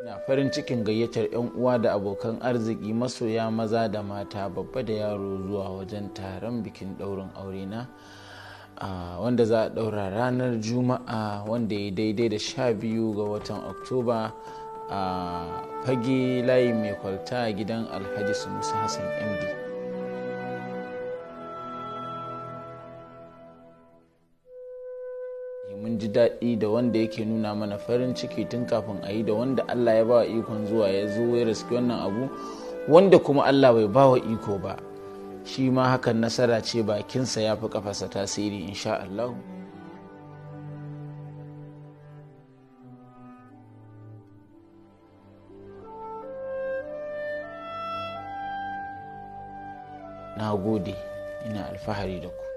Ina farin cikin gayyatar 'yan uwa da abokan arziki, masoya maza da mata, babba da yaro, zuwa wajen taron bikin ɗaurin aure na, wanda za a ɗaura ranar Juma'a, wanda ya daidai da 12 ga watan Oktoba, a Fage, layi Mai Kwalta, gidan Alhaji Sunusi Hassan MD. Mun ji daɗi da wanda yake nuna mana farin ciki tun kafin a yi, da wanda Allah ya ba wa ikon zuwa ya zo ya riski wannan abu, wanda kuma Allah bai ba wa iko ba, shi ma hakan nasara ce. Bakinsa ya fi kafarsa tasiri, insha Allah. Na gode, ina alfahari da ku.